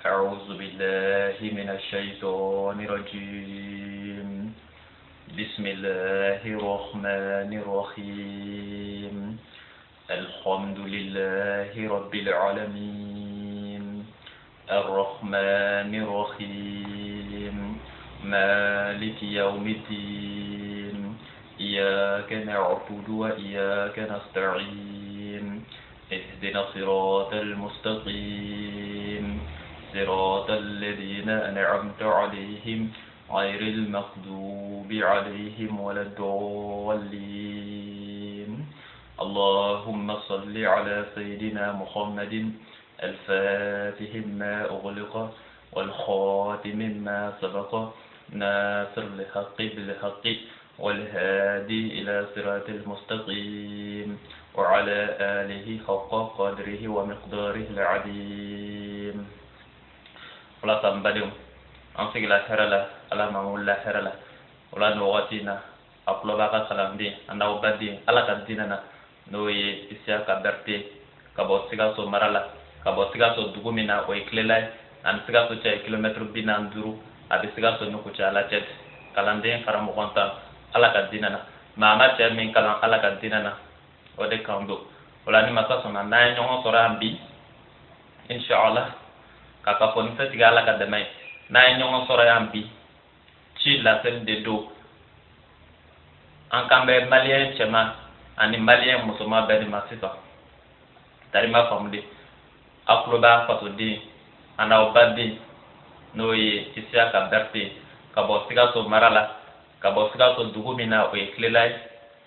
أعوذ بالله من الشيطان الرجيم بسم الله الرحمن الرحيم الحمد لله رب العالمين الرحمن الرحيم مالك يوم الدين إياك نعبد وإياك نستعين اهدنا الصراط المستقيم صراط الذين أنعمت عليهم غير المغضوب عليهم ولا الضالين اللهم صل على سيدنا محمد الفاتح ما أغلق والخاتم ما سبق ناصر الحق بالحق والهادي إلى صراط المستقيم وعلى آله حق قدره ومقداره العظيم. Wala sa n badenw, an sigila hɛrɛ la, Ala ma wulila hɛrɛ la. O la, nin wagati in na, a tulo b'a ka kalanden a n'aw baden Ala ka diinɛ na, n'o ye Isiyaka Berete, ka bɔ Sikaso mara la, ka bɔ Sikaso dugu min na, o ye Kilela ye. Ani Sikaso cɛ ye kilomɛtiri 45. A bɛ Sikaso ni Kucala cɛ. Kalanden karamɔgɔ tan Ala ka diinɛ na, maa ma cɛ min kalan Ala ka diinɛ na, o de kan don. O la, ni masa sɔnna, n'an ye ɲɔgɔn sɔrɔ yan bi, inshallah, k'a ka fɔ ni setigi Ala ka dɛmɛ ye, n'an ye ɲɔgɔn sɔrɔ yan bi, ci laseli de don. An kan bɛ Maliyɛn cɛman ani Maliyɛn musoman bɛɛ de ma sisan. Tari ma faamu de, aw tulo b'a fasoden a n'aw baden, n'o ye Isiyaka Berete, ka bɔ Sikaso mara la, ka bɔ Sikaso dugu min na, o ye Kilela ye.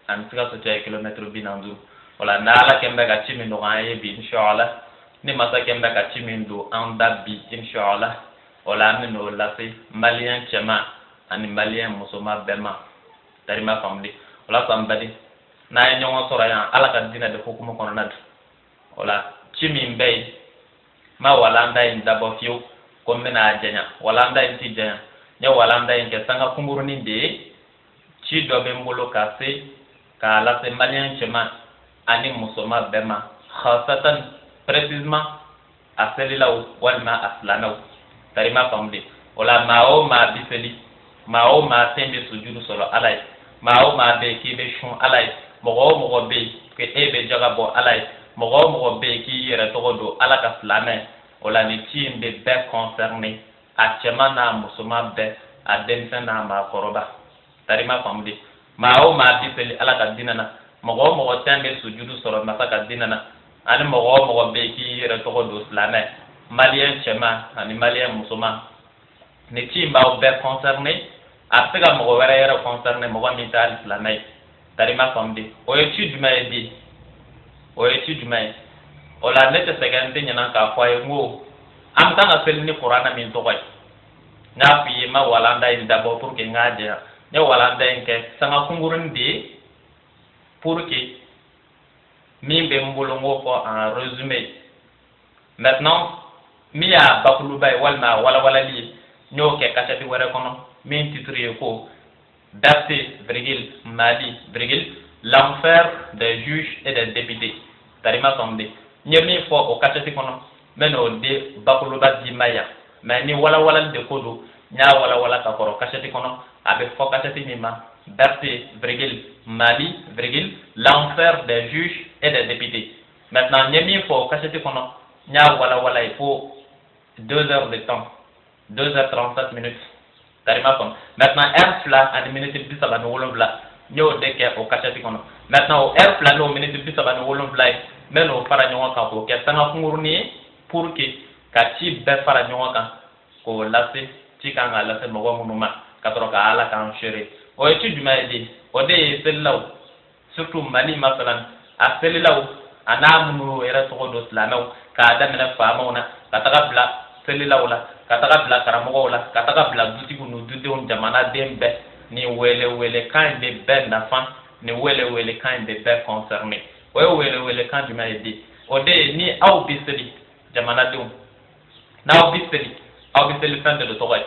Ani Sikaso cɛ ye kilomɛtiri 45. O la, n'Ala kɛn bɛ ka ci min nɔgɔya an ye bi, inshallah, ni masa kɛn bɛ ka ci min don an da bi, inshallah, o la, an bɛ n'o lase Maliyɛn cɛman ani Maliyɛn musoman bɛɛ ma. Tari ma faamu de. O la sa, n baden, n'an ye ɲɔgɔn sɔrɔ yan Ala ka diinɛ de hukumu kɔnɔna de o la, ci min bɛ yen, ma walanda in dabɔ fiyewu ko n bɛna a janya. Walanda in ti janya. N ye walanda in kɛ sanga kunkurunin de ye. Ci dɔ bɛ n bolo ka se k'a lase Maliyɛn cɛman ani musoman bɛɛ ma, khasatan, précisément, a selilaw walima a silamɛw. Tari ma faamu de. O la, maa o maa bi seli, maa o maa ten bɛ sujudu sɔrɔ Ala ye, maa o maa bɛ yen k'i bɛ sun Ala ye, mɔgɔ o mɔgɔ bɛ yen k'e bɛ jaga bɔ Ala ye, mɔgɔ o mɔgɔ bɛ yen k'i yɛrɛ tɔgɔ don Ala ka silamɛ, o la, nin ci in bɛ bɛɛ concerné, a cɛman n'a musoman bɛɛ, a denmisɛn n'a maakɔrɔba. Tari ma faamu de. Maa o maa bi seli Ala ka diinɛ na, mɔgɔ o mɔgɔ tɛn bɛ sujudu sɔrɔ masa ka diinɛ na, ani mɔgɔ o mɔgɔ bɛ yen k'i yɛrɛ tɔgɔ don silamɛ, Maliyɛn cɛman ani Maliyɛn musoman, nin ci in b'aw bɛɛ concerné. A bɛ se ka mɔgɔ wɛrɛ yɛrɛ concerné, mɔgɔ min tɛ hali silamɛ ye. Tari ma faamu de. O ye ci jumɛn ye bi? O ye ci jumɛn ye? O la, ne tɛ sɛgɛn, n tɛ ɲinɛ k'a fɔ a ye n ko an bɛ kan ka seli ni Kuranɛ min tɔgɔ ye. N y'a f'i ye, n ma walanda in dabɔ pour que n k'a janya. N ye walanda in kɛ sanga kunkurunin de ye pour que min bɛ n bolo, n k'o fɔ en résumé. Maintenant, min y'a bakuruba ye walima a walawalali ye, n y'o kɛ kasɛti wɛrɛ kɔnɔ min titre ye ko Berté virgule Mali virgule l'enfer des juges et des députés. Tari ma faamu de. N ye min fɔ o kasɛti kɔnɔ, n bɛ n'o de bakuruba d'i ma yan. Mais ni walawalali de ko don, n y'a walawala ka kɔrɔ kasɛti kɔnɔ, a bɛ fɔ kasɛti min ma Berté virgule Mali virgule l'enfer des juges et des députés. Maintenant, n ye min fɔ o kasɛti kɔnɔ, n y'a walawala ye fo 2 heures de temps, 2 heures 37 minutes. Tari ma faamu. Maintenant, heure 2 ani miniti 37, n y'o de kɛ o kasɛti kɔnɔ. Maintenant, o heure 2 n'o miniti 37 ye, n bɛ n'o fara ɲɔgɔn kan k'o kɛ sanga kunkurunin ye pour que ka ci bɛɛ fara ɲɔgɔn kan k'o lase, ci kan ka lase mɔgɔ minnu ma, ka sɔrɔ ka Ala k'an seere. O ye ci jumɛn ye di? O de ye selilaw, surtout Mali masalan, a selilaw a n'a minnu yɛrɛ tɔgɔ don silamɛw, k'a daminɛ faamaw na ka taga bila selilaw la, ka taga bila karamɔgɔw la, ka taga bila dutigiw ni dudenw, jamanaden bɛɛ. Nin wele wele kan in bɛ bɛɛ nafa, nin wele wele kan in bɛ bɛɛ concerné. O ye wele wele kan jumɛn ye di? O de ye ni aw bɛ seli, jamanadenw, n'aw bɛ seli, aw bɛ seli fɛn dɔ de tɔgɔ ye,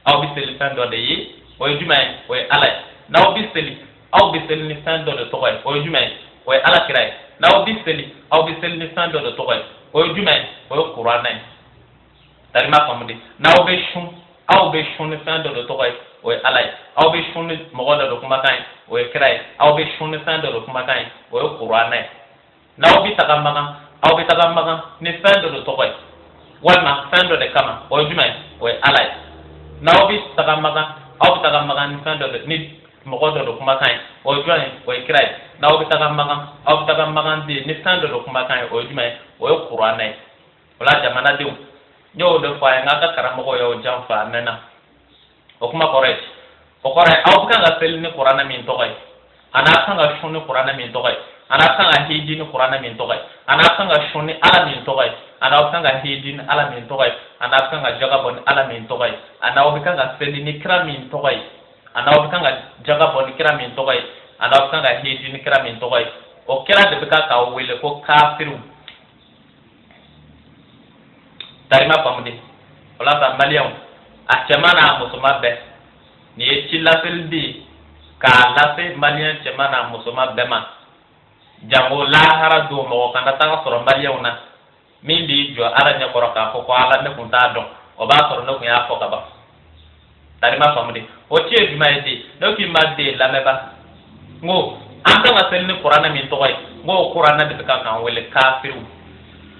aw bɛ seli fɛn dɔ de ye. O ye jumɛn ye? O ye Ala ye. N'aw bɛ seli, aw bɛ seli ni fɛn dɔ de tɔgɔ ye. O ye jumɛn ye? O ye Ala kira ye. N'aw bɛ seli, aw bɛ seli ni fɛn dɔ de tɔgɔ ye. O ye jumɛn ye? O ye Kuranɛ ye. Tari ma faamu de. N'aw bɛ sun, aw bɛ sun ni fɛn dɔ de tɔgɔ ye, o ye Ala ye. Aw bɛ sun ni mɔgɔ dɔ de kumakan ye, o ye kira ye. Aw bɛ sun ni fɛn dɔ de kumakan ye, o ye kuranɛ ye. N'aw bɛ taga Makan, aw bɛ taga Makan ni fɛn dɔ de tɔgɔ ye walima fɛn dɔ de kama, o ye jumɛn ye? O ye Ala ye. N'aw bɛ taga Makan, aw bɛ taga Makan ni fɛn dɔ de, ni mɔgɔ dɔ de kumakan ye, o ye jɔn ye? O ye kira ye. N'aw bɛ taga Makan, aw bɛ taga Makan de ni fɛn dɔ de kumakan ye, o ye jumɛn ye? O ye kuranɛ ye. O la jamanadenw, n y'o de fɔ a ye, n k'a ka karamɔgɔw y'aw janfa a mɛnna. O kuma kɔrɔ ye, o kɔrɔ ye aw bɛ kan ka seli ni kuranɛ min tɔgɔ ye, a n'a kan ka sun ni kuranɛ min tɔgɔ ye, a n'a kan ka hiji ni kuranɛ min tɔgɔ ye, a n'a kan ka sun ni Ala min tɔgɔ ye, a n'aw kan ka hiji ni Ala min tɔgɔ ye, a n'a kan ka jaga bɔ ni Ala min tɔgɔ ye, a n'aw bɛ kan ka seli ni kira min tɔgɔ ye, a n'aw bɛ kan ka jaga bɔ ni kira min tɔgɔ ye, a n'aw bɛ kan ka hiji ni kira min tɔgɔ ye, o kira de bɛ kan k'aw wele ko kafiriw. Tari ma faamu de. O la sa, maliyɛnw, a cɛman n'a musoman bɛɛ, nin ye ci laseli de ye k'a lase maliyɛn cɛman n'a musoman bɛɛ ma, jango lahara don mɔgɔ kana taga sɔrɔ maliyɛnw na min b'i jɔ Ala ɲɛkɔrɔ k'a fɔ ko Ala, ne kun t'a dɔn, o b'a sɔrɔ ne kun y'a fɔ ka ban. Tari ma faamu de. O ci ye jumɛn ye de? Ne k'i ma de, lamɛnba, n ko an kan ka seli ni kuranɛ min tɔgɔ ye, n ko kuranɛ de bɛ kan k'an wele kafiriw.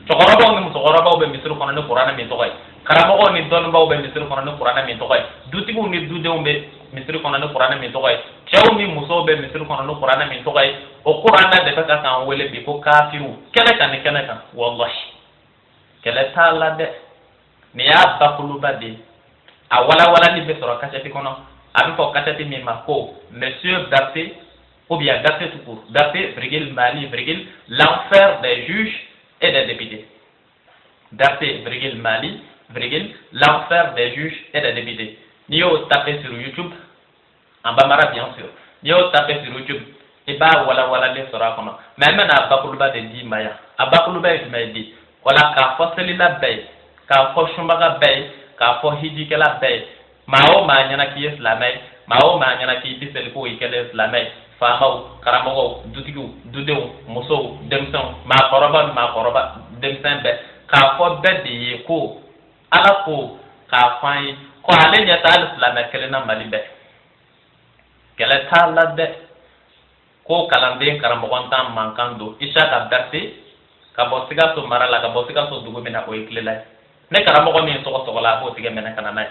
Cɛkɔrɔbaw ni musokɔrɔbaw bɛ misiri kɔnɔ ni kuranɛ min tɔgɔ ye, karamɔgɔw ni dɔnnibaw bɛ misiri kɔnɔ ni kuranɛ min tɔgɔ ye, dutigiw ni dudenw bɛ misiri kɔnɔ ni kuranɛ min tɔgɔ ye, cɛw ni musow bɛ misiri kɔnɔ ni kuranɛ min tɔgɔ ye, o kuranɛ de bɛ ka k'an wele bi ko kafiriw, kɛnɛ kan ni kɛnɛ kan. Walahi, kɛlɛ t'a la dɛ. Nin y'a bakuruba de ye. A walawalali bɛ sɔrɔ kasɛti kɔnɔ, a bɛ fɔ kasɛti min ma ko Monsieur Berthé ou bien Berthé tout court, Berthé virgule Mali virgule l'enfer des juges et des députés, Berthé virgule Mali virgule l'enfer des juges et des députés. N'i y'o tapé sur YouTube, en bambara bien sûr, n'i y'o tapé sur YouTube, i b'a walawalalen sɔrɔ a kɔnɔ. Mais n bɛna a bakuruba de d'i ma yan. A bakuruba ye jumɛn ye di? Wala k'a fɔ selila bɛɛ ye, k'a fɔ sunbaga bɛɛ ye, k'a fɔ hijikɛla bɛɛ ye, maa o maa ɲɛna k'i ye silamɛ ye, maa o maa ɲɛna k'i bi seli k'o y'i kɛlen silamɛ ye, faamaw, karamɔgɔw, dutigiw, dudenw, musow, denmisɛnw, maakɔrɔba ni maakɔrɔba denmisɛn bɛɛ, k'a fɔ bɛɛ de ye ko Ala ko k'a fɔ an ye ko ale ɲɛ tɛ hali silamɛ kelen na Mali bɛɛ. Kɛlɛ t'a la dɛ. Ko kalanden karamɔgɔ ntan mankan don, Isaka Berthé, ka bɔ Sikaso mara la, ka bɔ Sikaso dugu min na, o ye tilela ye. Ne karamɔgɔ min sɔgɔsɔgɔla, a b'o tigɛ minɛ ka na n'a ye.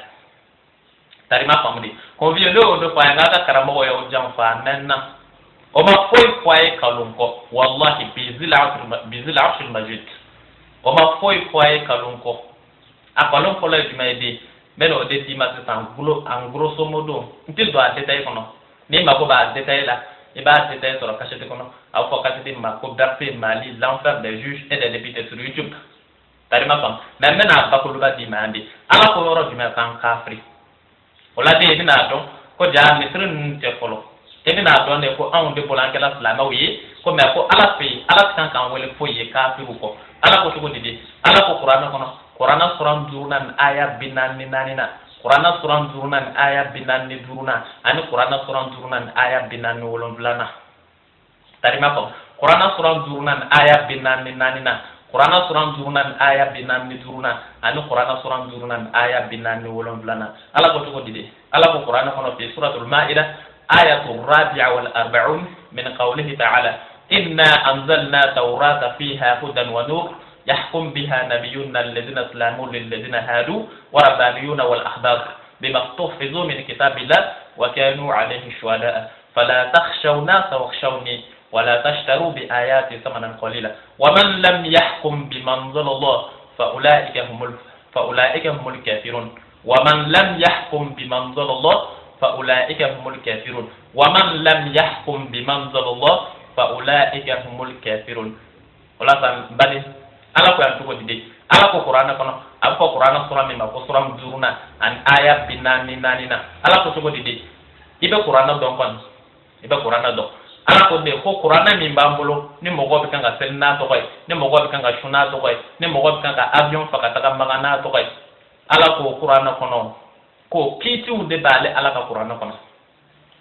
Tari ma faamu de. Convié, ne y'o de fɔ a ye, k'a ka karamɔgɔ y'aw janfa a mɛnna. O ma foyi fɔ a ye kalon kɔ. Wallahi, bizil arshil majid, o ma foyi fɔ a ye kalon kɔ. A kalon fɔlɔ ye jumɛn ye de? N bɛna o de d'i ma sisan en grosso modo. N tɛ don a détail kɔnɔ. N'i mako b'a détail la, i b'a détail sɔrɔ kasɛti kɔnɔ, a bɛ fɔ kasɛti ma ko Berthé Mali l'enfer des juges et des députés sur YouTube. Tari ma faamu. Mais n bɛna bakuruba d'i ma yan de. Ala ko yɔrɔ jumɛn k'an kafiri? O la de, i bɛna dɔn ko ja misiri ninnu tɛ fɔlɔ. I bɛna dɔn de ko anw de bolo an kɛra silamɛw ye ko, mais ko Ala fɛ yen, Ala tɛ kan k'an wele foyi ye kafiriw kɔ. Ala ko cogo di de? Ala ko kuranɛ kɔnɔ, kuranɛ suran duurunan ni aya 44 na, kuranɛ suran duurunan ni aya 45nan, ani kuranɛ suran duurunan ni aya 47nan. Tari ma faamu. Kuranɛ suran duurunan ni aya 44 na, kuranɛ suran duurunan ni aya 45nan, ani kuranɛ suran duurunan ni aya 47nan, Ala ko cogo di de? Ala ko kuranɛ kɔnɔ, fi suratul Maida, ayatu rabi'a wal arba'un, min qawlihi ta'ala: inna anzalna tawrata fiha hudan wa nur, يحكم بها نبيون الذين أسلموا للذين هادوا وربانيون والأحبار بما استحفظوا من كتاب الله وكانوا عليه شهداء، فلا تخشوا الناس واخشوني ولا تشتروا بآياتي ثمنا قليلا، ومن لم يحكم بما أنزل الله فأولئك هم الكافرون. ومن لم يحكم بما أنزل الله فأولئك هم الكافرون. ومن لم يحكم بما أنزل الله فأولئك هم الكافرون. Wala sa, bali, Ala ko yan cogo di de? Ala ko kuranɛ kɔnɔ, a bɛ fɔ kuranɛ sura min ma ko sura duurunan ani aya 44 na, Ala ko cogo di de? I bɛ kuranɛ dɔn kɔni, i bɛ kuranɛ dɔn. Ala ko de ko kuranɛ min b'an bolo, ni mɔgɔ bɛ kan ka seli n'a tɔgɔ ye, ni mɔgɔ bɛ kan ka sun n'a tɔgɔ ye, ni mɔgɔ bɛ kan ka avion fa ka taga Makan n'a tɔgɔ ye, Ala ko kuranɛ kɔnɔ ko kiitiw de b'ale Ala ka kuranɛ kɔnɔ,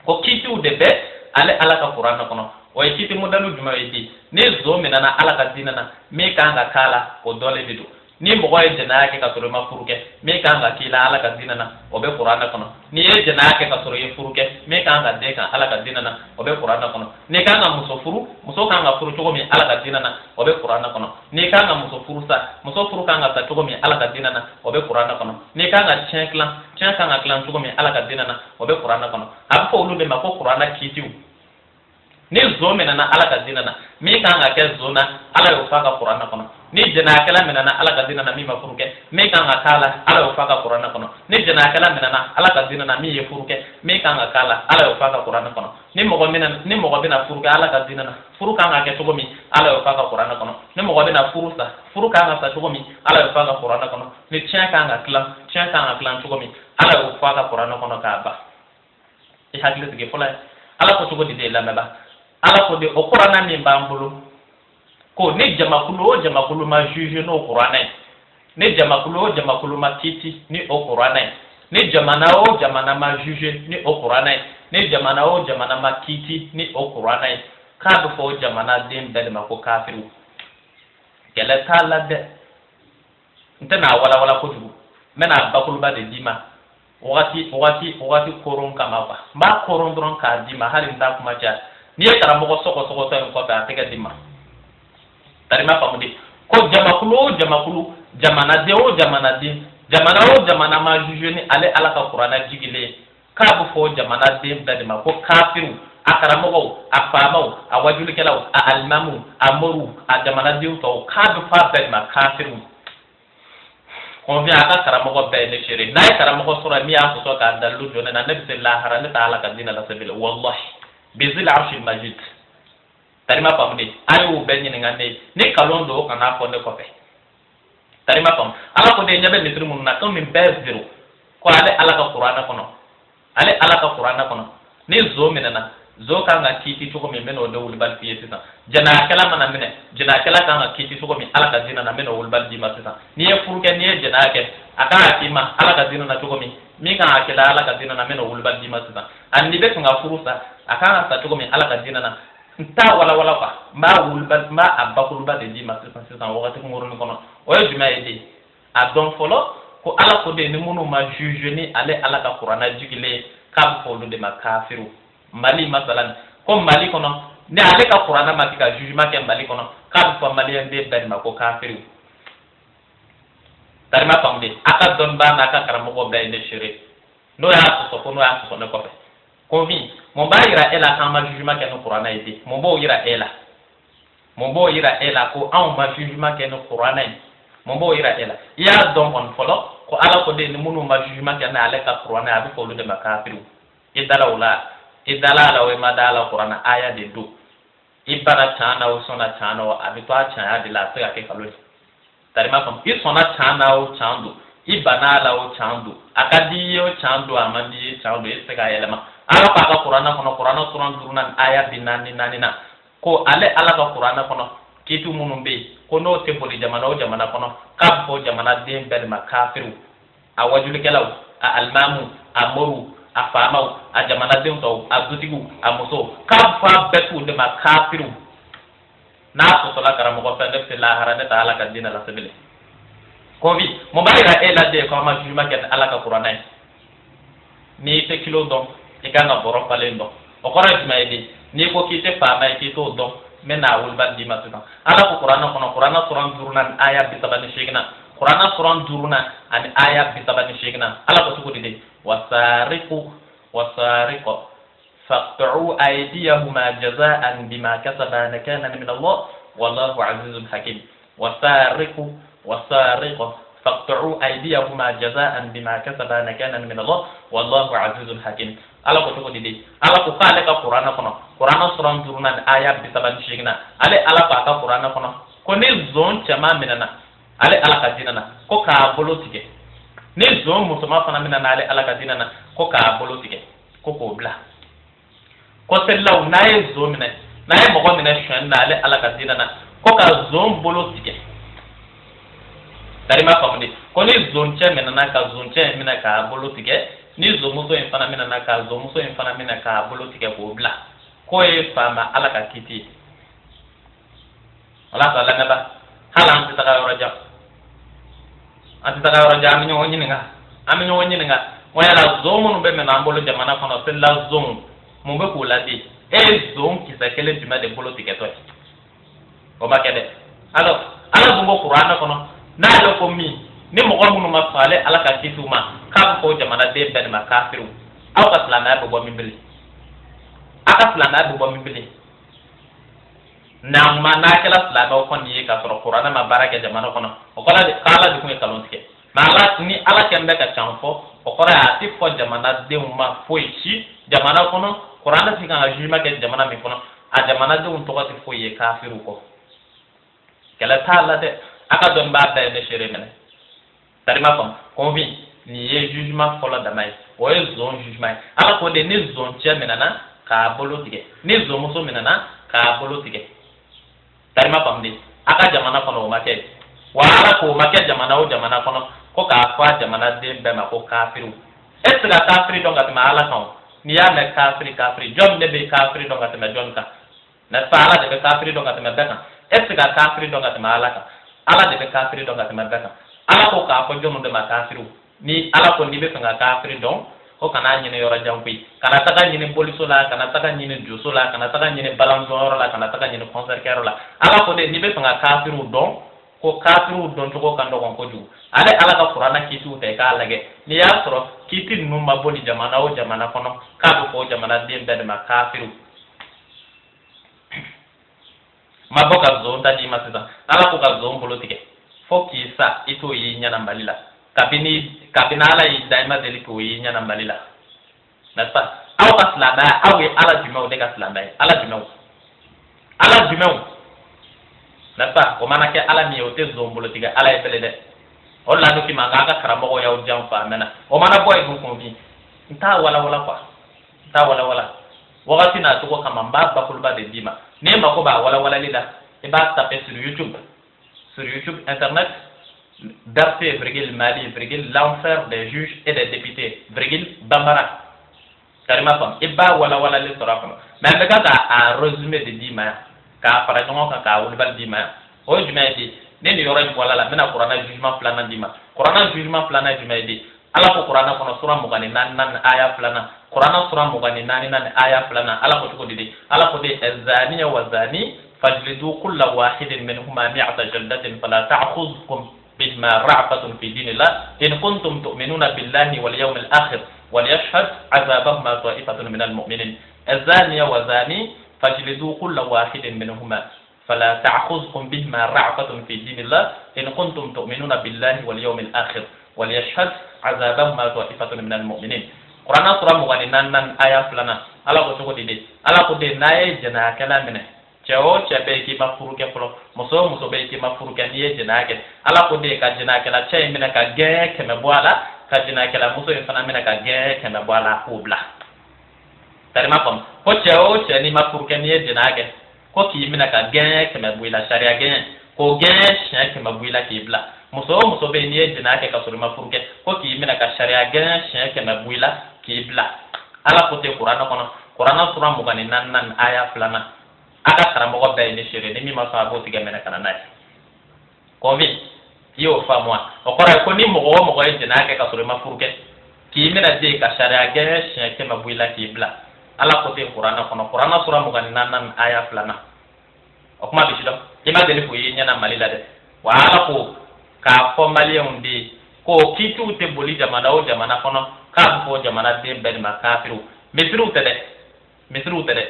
ko kiitiw de bɛ ale Ala ka kuranɛ kɔnɔ. O ye kiiti modɛli jumɛn ye di? Ni zon minɛna Ala ka diinɛ na, min kan ka k'a la, o dɔlen de don. Ni mɔgɔ ye jɛnɛya kɛ ka sɔrɔ i ma furu kɛ, min kan ka k'i la Ala ka diinɛ na, o bɛ kuranɛ kɔnɔ. N'i ye jɛnɛya kɛ ka sɔrɔ i ye furu kɛ, min kan ka d'e kan Ala ka diinɛ na, o bɛ kuranɛ kɔnɔ. N'i kan ka muso furu, muso kan ka furu cogo min Ala ka diinɛ na, o bɛ kuranɛ kɔnɔ. N'i kan ka muso furu sa, muso furu kan ka sa cogo min Ala ka diinɛ na, o bɛ kuranɛ kɔnɔ. N'i kan ka tiɲɛ tilan, tiɲɛ kan ka tilan cogo min Ala ka diinɛ na, o bɛ kuranɛ kɔnɔ. A bɛ fɔ olu de ma ko kuranɛ kiitiw. Ni zon minɛna Ala ka diinɛ na, min kan ka kɛ zon na, Ala y'o fɔ a ka kuranɛ kɔnɔ. Ni jɛnɛyakɛla minɛna Ala ka diinɛ na min ma furu kɛ, min kan ka k'a la, Ala y'o fɔ a ka kuranɛ kɔnɔ. Ni jɛnɛyakɛla minɛna Ala ka diinɛ na min ye furu kɛ, min kan ka k'a la, Ala y'o fɔ a ka kuranɛ kɔnɔ. Ni mɔgɔ mina, ni mɔgɔ bɛna furu kɛ Ala ka diinɛ na, furu kan ka kɛ cogo min, Ala y'o fɔ a ka kuranɛ kɔnɔ. Ni mɔgɔ bɛna furu sa, furu kan ka sa cogo min, Ala y'o fɔ a ka kuranɛ kɔnɔ. Ni tiɲɛ kan ka tilan, tiɲɛ kan ka tilan cogo min, Ala y'o fɔ a ka kuranɛ kɔnɔ k'a ban. I hakili sigi fɔlɔ ye. Ala ko cogo di de lamɛnba? Ala ko de o kuranɛ min b'an bolo, ko ni jamakulu o jamakulu ma juge n'o kuranɛ ye, ni jamakulu o jamakulu ma kiiti ni o kuranɛ ye, ni jamana o jamana ma juge ni o kuranɛ ye, ni jamana o jamana ma kiiti ni o kuranɛ ye, k'a bɛ fɔ o jamanaden bɛɛ de ma ko kafiriw. Kɛlɛ t'a la dɛ. N tɛna a walawala kojugu, n bɛna a bakuruba de d'i ma wagati wagati wagati koron kama quoi. N b'a koron dɔrɔn k'a d'i ma, hali n t'a kuma caya. N'i ye karamɔgɔ sɔgɔsɔgɔtɔ in kɔfɛ, a tɛgɛ d'i ma. Tari ma faamu de ko jamakulu o jamakulu, jamanaden o jamanaden, jamana o jamana ma juge ni ale Ala ka kuranɛ jigilen ye, k'a bɛ fɔ jamanaden bɛɛ de ma ko kafiriw. A karamɔgɔw, a faamaw, a wajulikɛlaw, a alimamuw, a moriw, a jamanadenw tɔw, k'a bɛ fɔ a bɛɛ de ma kafiriw. Kɔnfin a ka karamɔgɔ bɛɛ ye ne seere. N'a ye karamɔgɔ sɔrɔ min y'a sɔsɔ k'a dalilu jɔ ne na, ne bɛ se lahara, ne tɛ Ala ka diinɛ lase bilen. Wallahi bizil arshil majid. Tari ma faamu de. A y'o bɛɛ ɲininka ne ye. Ni kalon don, o kana fɔ ne kɔfɛ. Tari ma faamu. Ala ko de ɲɛ bɛ misiri minnu na, ko nin bɛɛ zero, ko ale Ala ka kuranɛ kɔnɔ, ale Ala ka kuranɛ kɔnɔ, ni zo minɛna, zo kan ka kiiti cogo min, n bɛna o de wulibali f'i ye sisan. Jɛnɛyakɛla mana minɛ, jɛnɛyakɛla kan ka kiiti cogo min Ala ka diinɛ na, n bɛna o wulibali d'i ma sisan. N'i ye furu kɛ, n'i ye jɛnɛya kɛ, a kan ka k'i ma Ala ka diinɛ na cogo min, min kan ka k'i la Ala ka diinɛ na, n bɛna o wulibali d'i ma sisan. Ani n'i bɛ fɛ ka furu sa, a kan ka sa cogo min Ala ka diinɛ na, n t'a walawala quoi, n b'a wulibali, n b'a a bakuruba de d'i ma sisan sisan wagati kunkurunin kɔnɔ. O ye jumɛn ye de? A dɔn fɔlɔ ko Ala ko de ni minnu ma juge ni ale Ala ka kuranɛ jigilen ye, k'a bɛ fɔ olu de ma kafiriw. Mali masalan, ko Mali kɔnɔ, ni ale ka kuranɛ ma kɛ ka jugement kɛ Mali kɔnɔ, k'a bɛ fɔ maliyɛn den bɛɛ de ma ko kafiriw. Tari ma faamu de. A ka dɔnnibaa n'a ka karamɔgɔ bɛɛ ye ne seere. N'o y'a sɔsɔ, ko n'o y'a sɔsɔ ne kɔfɛ. Kɔnfin, mun b'a yira e la k'an ma jugement kɛ ni kuranɛ ye de? Mun b'o yira e la? Mun b'o yira e la ko anw ma jugement kɛ ni kuranɛ ye? Mun b'o yira e la? I y'a dɔn kɔni fɔlɔ ko Ala ko de ni minnu ma jugement kɛ n'ale ka kuranɛ, a bɛ fɔ olu de ma kafiriw. I dala o la, i dala a la o, i ma da a la, kuranɛ aya de don. I banna can na o, sɔnna can na o, a bɛ to a canya de la, a tɛ se ka kɛ nkalon ye. Tari ma faamu. I sɔnna can na o, can don. I banna a la o, can don. A ka di i ye o, can don. A man di i ye, can don. I tɛ se k'a yɛlɛma. Ala ko a ka kuranɛ kɔnɔ, kuranɛ suran duurunan aya 44 na, ko ale Ala ka kuranɛ kɔnɔ kiiti minnu bɛ yen, ko n'o tɛ boli jamana o jamana kɔnɔ, k'a bɛ fɔ jamanaden bɛɛ de ma kafiriw. A wajulikɛlaw, a alimamuw, a moriw, a faamaw, a jamanadenw tɔw, a dutigiw, a musow, k'a bɛ fɔ a bɛɛ t'u de ma kafiriw. N'a sɔsɔla karamɔgɔ fɛ, ne bɛ se lahara, ne tɛ Ala ka diinɛ lase bilen. Kɔnfi, mun b'a yira e la de ko an ma jugement kɛ ni Ala ka kuranɛ ye? N'i tɛ kilo dɔn, i kan ka bɔrɔ falen dɔn. O kɔrɔ ye jumɛn ye de? N'i ko k'i tɛ faama ye, k'i t'o dɔn, n bɛ n'a wulibali d'i ma sisan. Ala ko kuranɛ kɔnɔ, kuranɛ suran duurunan aya 38 na, kuranɛ suran duurunan ani aya 38 na, Ala ko cogo di de? Wasariqu wasariqo faqta'u aydiyahuma jaza'an bima kasaba nakalan min Allah wallahu azizun hakim. Wasariqu wasariqo faqta'u aydiyahuma jaza'an bima kasaba nakalan min Allah wallahu azizun hakim. Ala ko cogo di de? Ala ko k'ale ka kuranɛ kɔnɔ, kuranɛ suran duurunan aya 38 na, ale Ala ko a ka kuranɛ kɔnɔ ko ni zon cɛman minɛna ale Ala ka diinɛ na, ko k'a bolo tigɛ. Ni zon musoman fana minɛna ale Ala ka diinɛ na, ko k'a bolo tigɛ, ko k'o bila. Ko selilaw, n'a ye zon minɛ, n'a ye mɔgɔ minɛ sonyɛni na ale Ala ka diinɛ na, ko ka zon bolo tigɛ. Tari ma faamu de. Ko ni zoncɛ minɛna, ka zoncɛ in minɛ k'a bolo tigɛ, ni zonmuso in fana minɛna, ka zonmuso in fana minɛ k'a bolo tigɛ k'o bila, k'o ye faama Ala ka kiti ye. Wala sa lamɛnba, hali an tɛ taga yɔrɔ jan. An tɛ taga yɔrɔ jan, an bɛ ɲɔgɔn ɲininka, an bɛ ɲɔgɔn ɲininka ko yala zon minnu bɛ minɛ an bolo jamana kɔnɔ, selila zon, mun bɛ k'u ladi? E ye zon kisɛ kelen jumɛn de bolo tigɛtɔ ye? O ma kɛ dɛ. Alors Ala dun ko kuranɛ kɔnɔ, n'ale ko min ni mɔgɔ minnu ma sɔn ale Ala ka kitiw ma, k'a bɛ fɔ o jamanaden bɛɛ de ma kafiriw. Aw ka silamɛya bɛ bɔ min bilen? Aw ka silamɛya bɛ bɔ min bilen? N'a ma n'a kɛra silamɛw kɔni ye k'a sɔrɔ kuranɛ ma baara kɛ jamana kɔnɔ, o kɔrɔ de k'Ala de tun ye nkalon tigɛ. Mais Ala ni Ala kɛn bɛ ka can fɔ, o kɔrɔ ye a tɛ fɔ jamanadenw ma foyi si jamana kɔnɔ. Kuranɛ ti kan ka jugement kɛ jamana min kɔnɔ, a jamanadenw tɔgɔ tɛ foyi ye kafiriw kɔ. Kɛlɛ t'a la dɛ, a ka dɔnnibaa bɛɛ ye ne seere minɛ. Tarima faamu kɔnfin, nin ye jugement fɔlɔ dama ye, o ye zon jugement ye. Ala ko de ni zon cɛ minɛna k'a bolo tigɛ, ni zon muso minɛna k'a bolo tigɛ. Tarima faamu de, a ka jamana kɔnɔ o ma kɛ. Wa Ala k'o ma kɛ jamana o jamana kɔnɔ, ko k'a fɔ a jamanaden bɛɛ ma ko kafiriw. E tɛ se ka kafiri dɔn ka tɛmɛ Ala kan o. N'i y'a mɛn kafiri kafiri, jɔn de bɛ kafiri dɔn ka tɛmɛ jɔn kan? N'est-ce pas? Ala de bɛ kafiri dɔn ka tɛmɛ bɛɛ kan. E tɛ se ka kafiri dɔn ka tɛmɛ Ala kan. Ala de bɛ kafiri dɔn ka tɛmɛ bɛɛ kan. Ala ko k'a fɔ jɔnw de ma kafiriw? Ni Ala ko n'i bɛ fɛ ka kafiri dɔn, ko kana ɲini yɔrɔ jan koyi, kana taga ɲini boliso la, kana taga ɲini joso la, kana taga ɲini balanjɔnyɔrɔ la, kana taga ɲini concert kɛyɔrɔ la. Ala ko de n'i bɛ fɛ ka kafiriw dɔn, ko kafiriw dɔncogo ka nɔgɔn kojugu. Ale Ala ka kuranna kitiw ta i k'a lajɛ, n'i y'a sɔrɔ kiti ninnu ma boli jamana o jamana kɔnɔ, k'a bɛ fɔ o jamanaden bɛɛ de ma kafiriw. Ma bɔ ka zon ta d'i ma sisan. Ala ko ka zon bolo tigɛ fo k'i sa, i t'o y'i ɲɛna Mali la. Kabini kabini Ala y'i da, i ma deli k'o y'i ɲɛna Mali la, n'est-ce pas? Aw ka silamɛya, aw ye Ala jumɛnw de ka silamɛ ye? Ala jumɛnw, Ala jumɛnw, n'est-ce pas? O mana kɛ Ala min ye, o tɛ zon bolo tigɛ Ala ye fɛlɛ dɛ. O de la ne k'i ma k'an ka karamɔgɔw y'aw janfa a mɛnna. O mana bɔ yen dun kun, n t'a walawala quoi, n t'a walawala wagati n'a cogo kama. N b'a bakuruba de d'i ma. N'e mako b'a walawalali la, i b'a taper sur YouTube, sur YouTube internet, Berthé virgule Mali virgule l'enfer des juges et des députés virgule Bambara. Karima faamu, i b'a walawalali sɔrɔ a kɔnɔ. Mais n bɛ ka k'a résumé de d'i ma yan, k'a fara ɲɔgɔn kan, k'a wulibali d'i ma yan. O ye jumɛn ye di? Ni nin yɔrɔ in bɔra la, n bɛna kuranna jugement filanan d'i ma. Kuranna jugement filanan ye jumɛn ye di? Ala ko kuranna kɔnɔ, sura 24nan aya filanan, kuranna sura 24nan aya filanan, Ala ko cogo di de? Ala ko de: الزانية والزاني فاجلدوا كل واحد منهما مائة جلدة فلا تأخذكم بهما رأفة في دين الله إن كنتم تؤمنون بالله واليوم الآخر وليشهد عذابهما طائفة من المؤمنين. الزانية والزاني فاجلدوا كل واحد منهما فلا تأخذكم بهما رأفة في دين الله إن كنتم تؤمنون بالله واليوم الآخر وليشهد عذابهما طائفة من المؤمنين. Kuranna sura 24nan aya filanan, Ala ko cogo di de? Ala ko de n'a ye jɛnɛyakɛla minɛ, cɛ o cɛ bɛ yen k'i ma furu kɛ fɔlɔ, muso o muso bɛ yen k'i ma furu kɛ, n'i ye jɛnɛya kɛ, Ala ko de ka jɛnɛyakɛla cɛ in minɛ ka gɛn 100 bɔ a la, ka jɛnɛyakɛla muso in fana minɛ ka gɛn 100 bɔ a la, k'o bila. Tarima faamu, ko cɛ o cɛ n'i ma furu kɛ, n'i ye jɛnɛya kɛ, ko k'i minɛ ka gɛn 100 bɔ i la, sariya gɛn, k'o gɛn siɲɛ 100 bɔ i la k'i bila. Muso o muso bɛ yen n'i ye jɛnɛya kɛ ka sɔrɔ i ma furu kɛ, ko k'i minɛ ka sariya gɛn siɲɛ 100 bɔ i la k'i bila. Ala ko ten kuranɛ kɔnɔ, kuranɛ sura 24nan aya filanan. A ka karamɔgɔ bɛɛ ye ne seere. Ni min ma sɔn, a b'o tigɛ minɛ ka na n'a ye. Kɔnfin, i y'o faamu wa? O kɔrɔ ye ko ni mɔgɔ o mɔgɔ ye jɛnɛya kɛ ka sɔrɔ i ma furu kɛ, k'i minɛ den ka sariya gɛn siɲɛ 100 bɔ i la k'i bila. Ala ko ten kuranɛ kɔnɔ, kuranɛ sura 24nan aya filanan. O kuma bɛ si dɔn, i ma deli k'o ye ɲɛna Mali la dɛ. Wa Ala ko k'a fɔ maliyɛnw de ye ko kiitiw tɛ boli jamana o jamana kɔnɔ, k'a bɛ fɔ jamanaden bɛɛ de ma kafiriw. Misiriw tɛ dɛ, misiriw tɛ dɛ,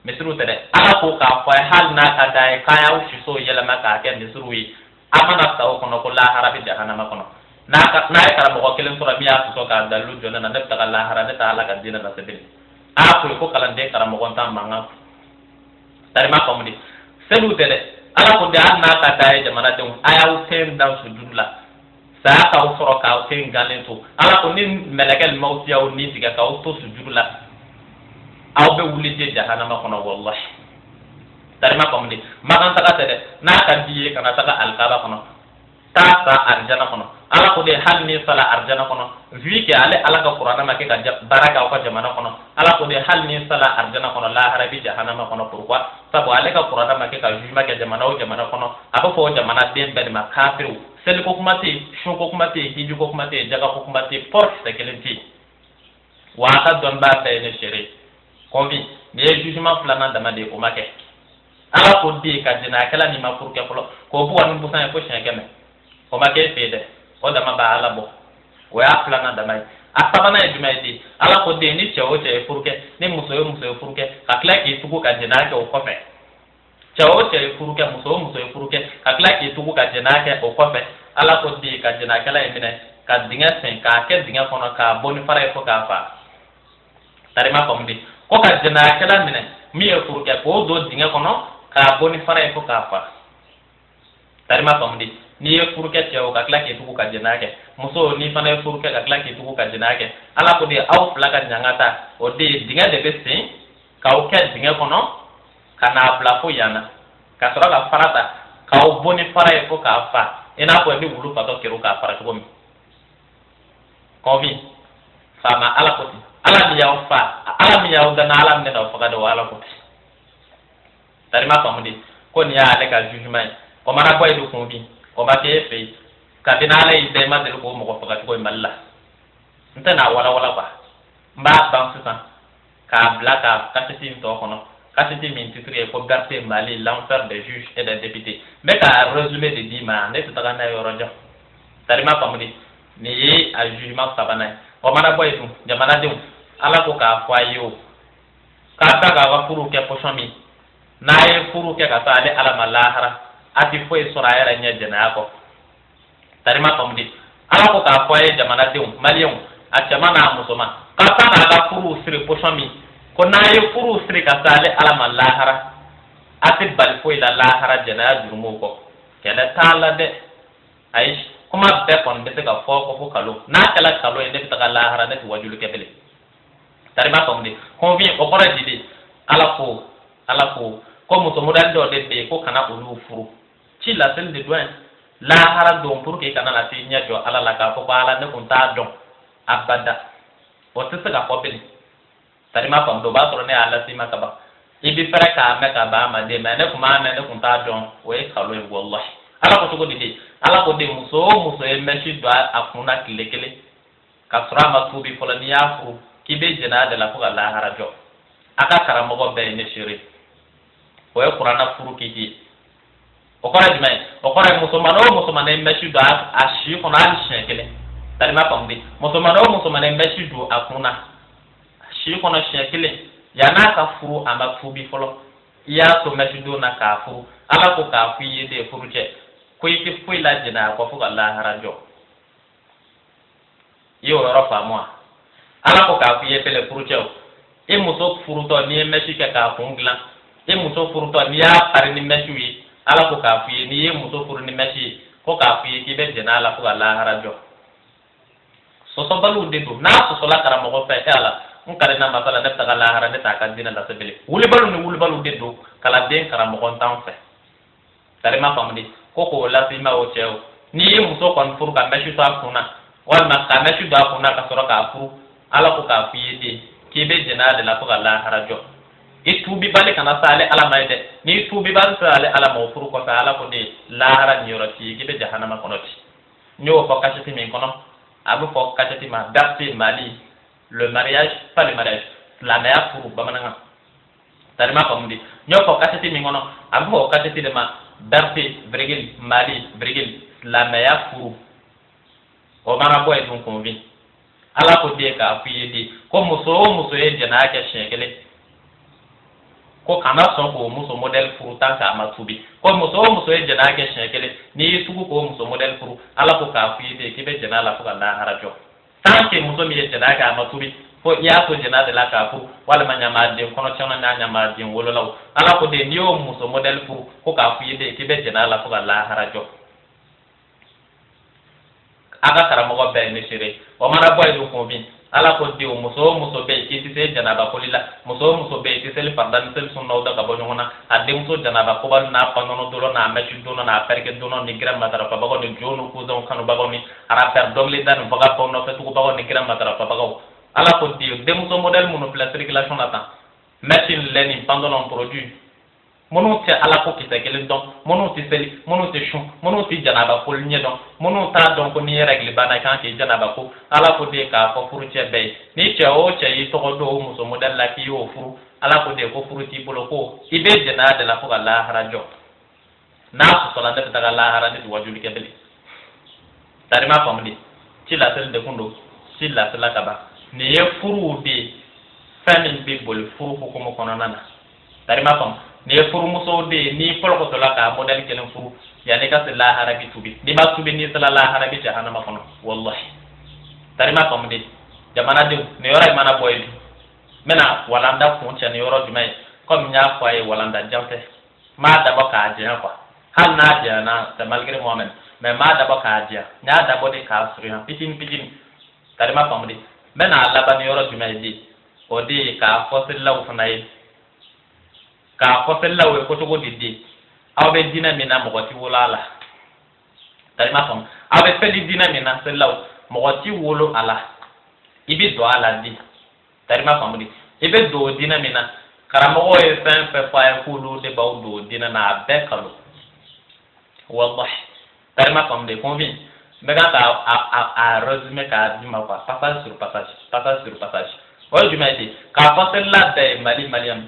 misiriw tɛ dɛ. Ala ko k'a fɔ a ye, hali n'a ka d'a ye k'a y'aw sisow yɛlɛma k'a kɛ misiriw ye, a mana sa o kɔnɔ, ko lahara bɛ jahanama kɔnɔ. N'a ye karamɔgɔ kelen sɔrɔ min y'a sɔsɔ k'a dalilu jɔ ne na, ne bɛ taga lahara, ne tɛ Ala ka diinɛ lase bilen. A ko ko kalanden karamɔgɔ tan mankan tarima faamu de, seliw tɛ dɛ. Ala ko de hali n'a ka d'a ye, jamanadenw, a y'aw sen da sujudu la, saya k'aw sɔrɔ k'aw sen gannen to, Ala ko ni mɛlɛkɛ mawuti y'aw ni tigɛ k'aw to sujudu la, aw bɛ wuli je jahanama kɔnɔ, wallahi. Tarima faamu de, makan taga tɛ dɛ. N'a ka di ye, kana taga alikaba kɔnɔ, taa sa arijana kɔnɔ. Ala ko de hali ni sala arijana kɔnɔ, vu que ale Ala ka kuranɛ ma kɛ ka baara kɛ aw ka jamana kɔnɔ, Ala ko de hali ni sala arijana kɔnɔ, lahara bi jahanama kɔnɔ. Pourquoi? Sabu ale ka kuranɛ ma kɛ ka jugement kɛ jamana o jamana kɔnɔ, a bɛ fɔ o jamanaden bɛɛ de ma kafiriw. Seliko kuma tɛ yen, sunko kuma tɛ yen, hijiko kuma tɛ yen, jagako kuma tɛ yen, pɔri kisɛ kelen tɛ yen. Wa a ka dɔnnibaa bɛɛ ye ne seere ye. Kɔnfin, nin ye jugement filanan dama de ye, o ma kɛ. Ala ko den ka jɛnɛyakɛla min ma furu kɛ fɔlɔ k'o bugɔ ni busan ye fo siɲɛ 100, o ma kɛ e fɛ yen dɛ, o dama b'a Ala bɔ. O y'a filanan dama ye. A sabanan ye jumɛn ye den? Ala ko den, ni cɛ o cɛ ye furu kɛ, ni muso ye muso ye furu kɛ, ka tila k'i tugu ka jɛnɛya kɛ o kɔfɛ, cɛ o cɛ ye furu kɛ, muso o muso ye furu kɛ, ka tila k'i tugu ka jɛnɛya kɛ o kɔfɛ, Ala ko den ka jɛnɛyakɛla in minɛ ka dingɛ sen k'a kɛ dingɛ kɔnɔ k'a bɔ ni fara ye fo k'a fa. Tari ma faamu de ko ka jɛnɛyakɛla minɛ min ye furu kɛ k'o don dingɛ kɔnɔ k'a bɔ ni fara ye fo k'a fa. Tari ma faamu de, n'i ye furu kɛ cɛ o ka tila k'i tugu ka jɛnɛya kɛ, muso n'i fana ye furu kɛ ka tila k'i tugu ka jɛnɛya kɛ, Ala ko de aw fila ka ɲangata o de ye dingɛ de bɛ sen k'aw kɛ dingɛ kɔnɔ ka n'a bila fo yan na, ka sɔrɔ ka fara ta k'aw bɔ ni fara ye fo k'a fa, i n'a fɔ i bɛ wulu fatɔ kero k'a fara cogo min. Kɔnfin faama, Ala ko ten. Ala min y'aw fa, Ala min y'aw dan, Ala min bɛn'aw faga de, o Ala ko ten. Tari ma faamu de ko nin y'ale ka jugement ye. O mana bɔ yen de, kunfin, o ma kɛ e fɛ yen kabini Ala y'i da, i ma deli k'o mɔgɔ faga cogo ye Mali la. N tɛna walawala quoi, n b'a ban sisan k'a bila ka kaseti in tɔ kɔnɔ, kaseti min titre ye ko Berthé Mali, l'enfer des juges et des députés. N bɛ ka résumé de d'i ma, ne tɛ taga n'a ye yɔrɔ jan. Tari ma faamu de, nin ye a jugement sabanan ye. O mana bɔ yen dun, jamanadenw, Ala ko k'a fɔ a ye o k'a ta k'a ka furu kɛ pɔsɔn min n'a ye furu kɛ ka taa ale Ala ma lahara, a tɛ foyi sɔrɔ a yɛrɛ ɲɛ jɛnɛya kɔ. Tari ma faamu de, Ala ko k'a fɔ a ye jamanadenw maliyɛnw, a cɛman n'a musoman, k'a ta k'a ka furu siri pɔsɔn min ko n'a ye furu siri ka taa ale Ala ma lahara, a tɛ bali foyi la lahara jɛnɛya jurumuw kɔ. Kɛlɛ t'a la dɛ, ayi, kuma bɛɛ kɔni bɛ se ka fɔ ko fo kalo. N'a kɛla kalo ye, ne bɛ taga lahara, ne tɛ wajulu kɛ bilen. Tari ma faamu de, kɔnfin, o kɔrɔ ye di de? Ala ko, Ala ko ko muso modèle dɔw de bɛ yen ko kana olu furu. Ci laseli de don lahara don pour que i kana na t'i ɲɛ jɔ Ala la k'a fɔ ko Ala, ne kun t'a dɔn abada. O tɛ se ka fɔ bilen. Tari ma faamu de, o b'a sɔrɔ ne y'a las'i ma ka ban, i bɛ fɛrɛ k'a mɛn ka ban a ma den mɛ ne kun b'a mɛn, ne kun t'a dɔn, o ye kalo ye wallahi. Ala ko cogo di de? Ala ko de muso o muso ye mèche don a kun na tile kelen ka sɔrɔ a ma tuubi fɔlɔ, n'i y'a furu k'i bɛ jɛnɛya de la fo ka lahara jɔ. A ka karamɔgɔ bɛɛ ye ne seere, o ye kuranna furu k'i ye. O kɔrɔ ye jumɛn ye? O kɔrɔ ye musoman o musoman ye mèche don a si kɔnɔ hali siɲɛ kelen, tari ma faamu de, musoman o musoman ye mèche don a kun na si kɔnɔ siɲɛ kelen, yann'a ka furu a ma tuubi fɔlɔ, i y'a to mèche don na k'a furu, Ala ko k'a fɔ i ye de furu cɛ ko i tɛ foyi la jɛnɛya kɔ fo ka lahara jɔ. I y'o yɔrɔ faamu wa? Ala ko k'a fɔ i ye fɛlɛ furucɛw, i muso furutɔ n'i ye mèche kɛ k'a kun dilan, i muso furutɔ n'i y'a pari ni mèchew ye, Ala ko k'a fɔ i ye n'i ye muso furu ni mèche ye, ko k'a fɔ i ye k'i bɛ jɛnɛya la fo ka lahara jɔ. Sɔsɔbaliw de don. N'a sɔsɔla karamɔgɔ fɛ, e Ala n kalenna masa la, ne bɛ taga lahara, ne t'a ka diinɛ lase bilen. Wulibaliw ni wulibaliw de don kalanden karamɔgɔ t'an fɛ. Tari ma faamu de, ko k'o lase i ma o cɛ o, n'i ye muso kɔni furu ka mèche to a kun na walima ka mèche don a kun na ka sɔrɔ k'a furu, Ala ko k'a fɔ i ye de k'i bɛ jɛnɛya de la fo ka lahara jɔ. I tuubibali kana sa ale Ala ma ye dɛ. N'i tuubibali sera ale Ala ma o furu kɔfɛ, Ala ko de lahara niyɔrɔ t'i ye, k'i bɛ jahanama kɔnɔ ten. N y'o fɔ kasɛti min kɔnɔ, a bɛ fɔ kasɛti ma Berthé Mali, le mariage, pas le mariage, silamɛya furu bamanankan. Tari ma faamu de, n y'o fɔ kasɛti min kɔnɔ, a bɛ fɔ o kasɛti de ma Berthé virgule Mali virgule silamɛya furu. O mana bɔ yen dun, kunfin, Ala ko den k'a fɔ i ye de ko muso o muso ye jɛnɛya kɛ siɲɛ kelen, ko kana sɔn k'o muso modèle furu tant k'a ma tuubi. Ko muso o muso ye jɛnɛya kɛ siɲɛ kelen, n'i y'i tugu k'o muso modèle furu, Ala ko k'a fɔ i ye de k'i bɛ jɛnɛya la fo ka lahara jɔ. Tant que muso min ye jɛnɛya kɛ a ma tuubi, fo i y'a to jɛnɛya de la k'a furu, walima ɲamaden kɔnɔcɛnna n'a ɲamaden wololaw, Ala ko de n'i y'o muso modèle furu, ko k'a fɔ i ye de k'i bɛ jɛnɛya la fo ka lahara jɔ. A ka karamɔgɔ bɛɛ ye ne seere. O mana bɔ yen dun, kunfin, Ala ko denw, muso o muso bɛ yen k'i tɛ se janaba koli la, muso o muso bɛ yen i tɛ seli farida ni seli sunnaw da ka bɔ ɲɔgɔn na, a denmuso janaba kobali n'a pantalon dolo n'a mèche donna n'a perruque donna ni gɛrɛ matarafabagaw ni jo ni cousinw kanubagaw ni rappeur dɔnkilida ni vagabond nɔfɛ tugubagaw ni gɛrɛ matarafabagaw, Ala ko denw, denmuso modèle minnu filɛ circulation na tan, mèche lɛ ni pantalon produit. Minnu tɛ Ala ko kisɛ kelen dɔn, minnu tɛ seli, minnu tɛ sun, minnu tɛ janaba koli ɲɛ dɔn, minnu t'a dɔn ko n'i ye règle banna i kan k'i janaba ko. Ala ko de k'a fɔ furucɛ bɛɛ ye, ni cɛ o cɛ y'i tɔgɔ don o muso modèle la k'i y'o furu, Ala ko de ko furu t'i bolo, ko i bɛ jɛnɛya de la fo ka lahara jɔ. N'a sɔsɔla, ne bɛ taga lahara, ne tɛ wajuli kɛ bilen. Tari m'a faamu de, ci laseli de kun don, ci lasela ka ban. Nin ye furuw de ye, fɛn min bɛ boli furu hukumu kɔnɔna na. Tari m'a faamu, nin ye furumusow de ye. N'i kɔlɔkɔtɔla k'a modèle kelen furu, yanni i ka se lahara bi tubi. N'i ma tubi, n'i sera lahara bi jahanama kɔnɔ, wallahi. Tari m'a faamu de, jamanadenw, nin yɔrɔ in mana bɔ yen dun, n bɛna walanda kuncɛ ni yɔrɔ jumɛn ye? Komi n y'a fɔ a ye, walanda jan tɛ, n m'a dabɔ k'a janya quoi. Hali n'a janyana, c'est malgré moi-même, mais n m'a dabɔ k'a janya, n y'a dabɔ de k'a surunya fitini fitini. Tari m'a faamu de, n bɛna laban ni yɔrɔ jumɛn ye de? O de ye k'a fɔ selilaw fana ye, k'a fɔ selilaw ye ko cogo di de, aw bɛ diinɛ min na, mɔgɔ ti wolo a la. Tari m'a faamu, aw bɛ seli diinɛ min na, selilaw, mɔgɔ ti wolo a la, i bɛ don a la di. Tari m'a faamu de, i bɛ don diinɛ min na, karamɔgɔ ye fɛn fɛn fɔ a ye k'olu de b'aw don diinɛ na, a bɛɛ kalo, wallahi. Tari m'a faamu de, confin n bɛ kan ka a résumé k'a d'i ma quoi, passage sur passage, passage sur passage. O ye jumɛn ye de? K'a fɔ selila bɛɛ ye, Mali maliyɛn,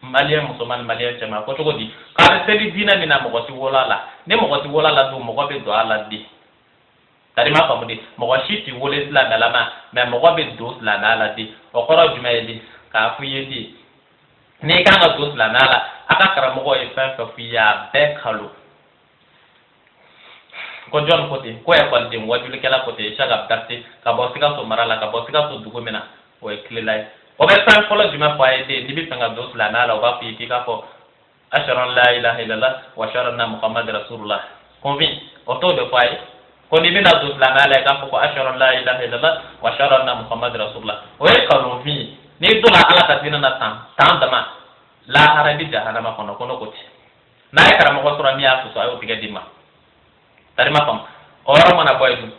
maliyɛn musoman ni maliyɛn cɛman, ko cogo di k'a bɛ seli diinɛ min na, mɔgɔ ti wolo a la. Ni mɔgɔ ti wolo a la dun, mɔgɔ bɛ don a la di. Tari m'a faamu de, mɔgɔ si ti wolo silamɛlama, mais mɔgɔ bɛ don silamɛya la di. O kɔrɔ jumɛn ye di? K'a f'i ye di, n'i kan ka don silamɛya la, a ka karamɔgɔ ye fɛn fɛn f'i ye, a bɛɛ kalo. Ko jɔn ko ten? Ko ekɔliden wajulikɛla ko ten, Isaka Berete, ka bɔ Sikaso mara la, ka bɔ Sikaso dugu min na, o ye tilela ye. O bɛ fɛn fɔlɔ jumɛn fɔ a ye den? N'i bɛ fɛ ka don silamɛya la, o b'a fɔ i ye k'i k'a fɔ ashhadu an la ilaha illallah wa ashhadu anna muhammad rasulullah. Confin o t'o de fɔ a ye ko n'i bɛna don silamɛya la, i k'a fɔ ko ashhadu an la ilaha illallah wa ashhadu anna muhammad rasulullah. O ye kalonfin ye. N'i donna Ala ka diinɛ na tan tan dama, lahara i bɛ jahanama kɔnɔ. Ko ne ko ten. N'a ye karamɔgɔ sɔrɔ min y'a sɔsɔ, a y'o tigɛ d'i ma. Tari ma faamu, o yɔrɔ mana bɔ yen dun,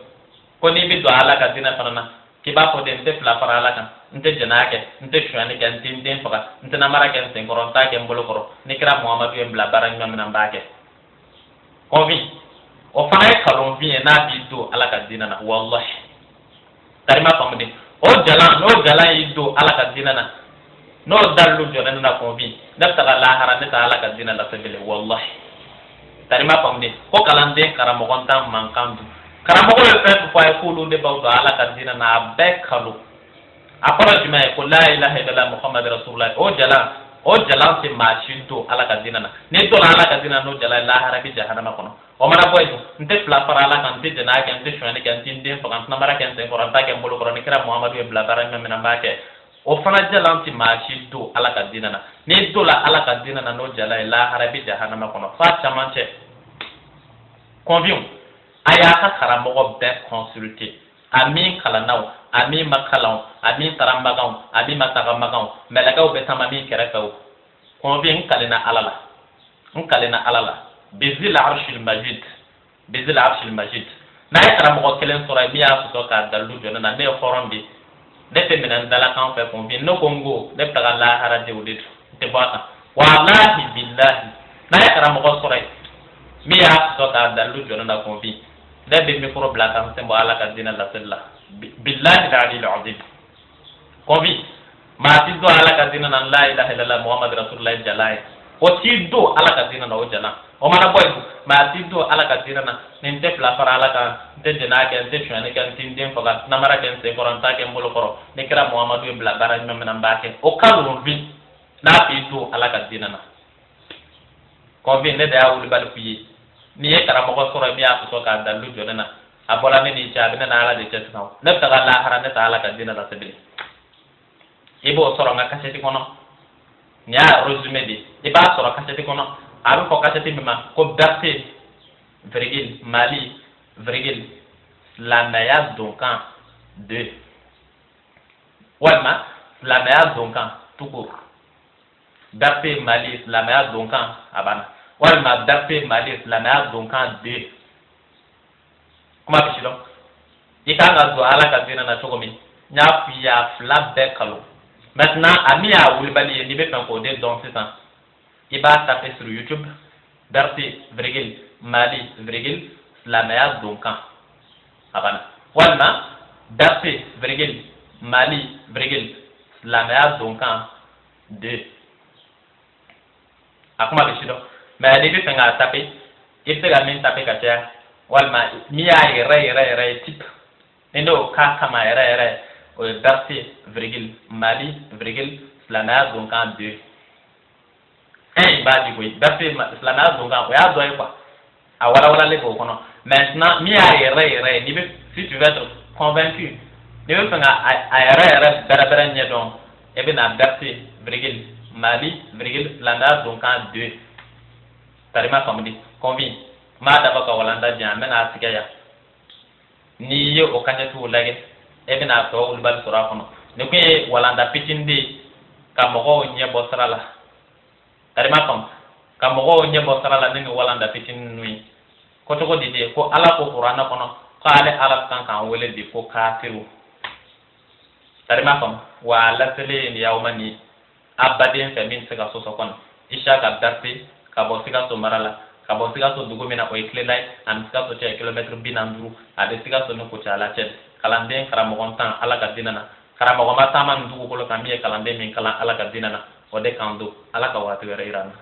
ko n'i bɛ don Ala ka diinɛ fana na, k'i b'a fɔ de n tɛ fila fara Ala kan, n tɛ jɛnɛya kɛ, n tɛ sonyani kɛ, n tɛ n den faga, n tɛ namara kɛ n senkɔrɔ, n t'a kɛ n bolo kɔrɔ, ni kira Muhamadu ye n bila baara ɲuman min na, n b'a kɛ. Kɔnfin o fana ye kalonfin ye n'a b'i don Ala ka diinɛ na, wallahi. Tari ma faamu de, o jalan, n'o jalan y'i don Ala ka diinɛ na, n'o dalilu jɔlen ne na, kɔnfin ne bɛ taga lahara, ne tɛ Ala ka diinɛ lase bilen, wallahi. Tari ma faamu de, ko kalanden karamɔgɔ ntan mankan dun, karamɔgɔ ye fɛn fɛn fɔ a ye k'olu de b'aw don Ala ka diinɛ na, a bɛɛ kalo. A kɔrɔ jumɛn ye? Ko la ilaha illallah muhammad rasulullah, o jalan, o jalan tɛ maa si don Ala ka diinɛ na. N'i donna Ala ka diinɛ na n'o jalan ye, lahara bɛ jahanama kɔnɔ. O mana bɔ yen, n tɛ fila fara Ala kan, n tɛ jɛnɛya kɛ, n tɛ sonyani kɛ, n tɛ n den faga, n tɛ namara kɛ n sen kɔrɔ, n t'a kɛ n bolo kɔrɔ, ni kira Muhamadu ye bila baara ɲuman min na, n b'a kɛ. O fana jalan tɛ maa si don Ala ka diinɛ na. N'i donna Ala ka diinɛ na n'o jalan ye, lahara bɛ jahanama kɔnɔ f'a camancɛ. Kɔnfinw, a y'a ka karamɔgɔ bɛɛ consulter, a min kalanna o, a min ma kalan o, a min taara Makan o, a min ma taga Makan o, mɛlɛkɛw bɛ taama min kɛrɛfɛ o. Kɔnfin, n kalenna Ala la, n kalenna Ala la, bizil arshil majid, bizil arshil majid, n'a ye karamɔgɔ kelen sɔrɔ yen min y'a sɔsɔ k'a dalilu jɔ ne na, ne ye hɔrɔn de, ne tɛ minɛ n dalakan fɛ. Kɔnfin, ne ko n ko ne bɛ taga lahara de, o de don, n tɛ bɔ a kan, walahi bilahi. N'a ye karamɔgɔ sɔrɔ yen min y'a sɔsɔ k'a dalilu jɔ ne na, kɔnfin, ne bɛ micro bila ka n sen bɔ Ala ka diinɛ laseli la, bilahi aliyil azim. Kɔnfin, maa ti don Ala ka diinɛ na la ilaha illallah muhammad rasulullah jalan ye, o t'i don Ala ka diinɛ na o jalan. O mana bɔ yen, maa ti don Ala ka diinɛ na ni n tɛ fila fara Ala kan, n tɛ jɛnɛya kɛ, n tɛ sonyani kɛ, n tɛ n den faga, namara kɛ n sen kɔrɔ, n t'a kɛ n bolo kɔrɔ, ni kira Muhamadu ye bila baara ɲuman min na, n b'a kɛ. O kalonfin n'a t'i don Ala ka diinɛ na. Kɔnfin, ne de y'a wulibali f'i ye. N'i ye karamɔgɔ sɔrɔ min y'a sɔsɔ k'a dalilu jɔ ne na, a bɔla ne n'i cɛ, a bɛ ne n'Ala de cɛ sisan. Ne bɛ taga lahara, ne tɛ Ala ka diinɛ lase bilen. I b'o sɔrɔ n ka kasɛti kɔnɔ. Nin y'a résumé de, i b'a sɔrɔ kasɛti kɔnɔ. A bɛ fɔ kasɛti min ma ko Berete virgule Mali virgule silamɛya donkan 2, walima silamɛya donkan tout court. Berete Mali silamɛya donkan, a banna, walima Berete Mali silamɛya donkan 2. Kuma bɛ si dɔn i kan ka don Ala ka diinɛ na cogo min, n y'a f'i ye, a fila bɛɛ kalo. Maintenant, a min y'a wulibali ye, n'i bɛ fɛ k'o de dɔn sisan. I b'a taper sur YouTube, Berthé virgule Mali virgule silamɛya donkan, a banna. Walima Berthé virgule Mali virgule silamɛya donkan 2, a kuma bɛ si dɔn. Mais n'i bɛ fɛ k'a taper, i bɛ se ka min taper ka caya, walima min y'a yɛrɛ yɛrɛ yɛrɛ ye type ni ne y'o k'a kama yɛrɛ yɛrɛ, o ye Berthé virgule Mali virgule silamɛya donkan 2. Un in b'a di koyi. Berthé silamɛya donkan, o y'a dɔ ye quoi, a walawalalen b'o kɔnɔ. Maintenant, min y'a yɛrɛ yɛrɛ ye, n'i bɛ, si tu veux être convaincu, n'i bɛ fɛ ka a yɛrɛ yɛrɛ bɛrɛ bɛrɛ ɲɛ dɔn, e bɛ na Berthé virgule Mali virgule silamɛya donkan 2. Tari ma faamu di kɔnfin n m'a dabɔ ka walanda di yan, n bɛna a tigɛ yan. N'i ye o kanɲɛtigiw lajɛ, e bɛna tɔ wulibali sɔrɔ a kɔnɔ. Nin kun ye walanda fitinin de ye ka mɔgɔw ɲɛ bɔ sira la. Tari ma faamu, ka mɔgɔw ɲɛ bɔ sira la ni nin walanda fitinin ninnu ye. Ko cogo di de ko Ala ko kuranɛ kɔnɔ ko ale Ala kan k'an wele de ko kafiriw? Tari ma faamu. Wa a laselen nin y'aw ma nin a baden fɛ min tɛ se ka sɔsɔ kɔni. Isaka Berthé, ka bɔ Sikaso mara la, ka bɔ Sikaso dugu min na, o ye Kilela ye, ani Sikaso cɛ ye kilomɛtiri 45. A bɛ Sikaso ni Kucala cɛ. Kalanden karamɔgɔ tan Ala ka diinɛ na, karamɔgɔ ma taama nin dugukolo kan min ye kalanden min kalan Ala ka diinɛ na, o de kan don. Ala ka waati wɛrɛ yira an na.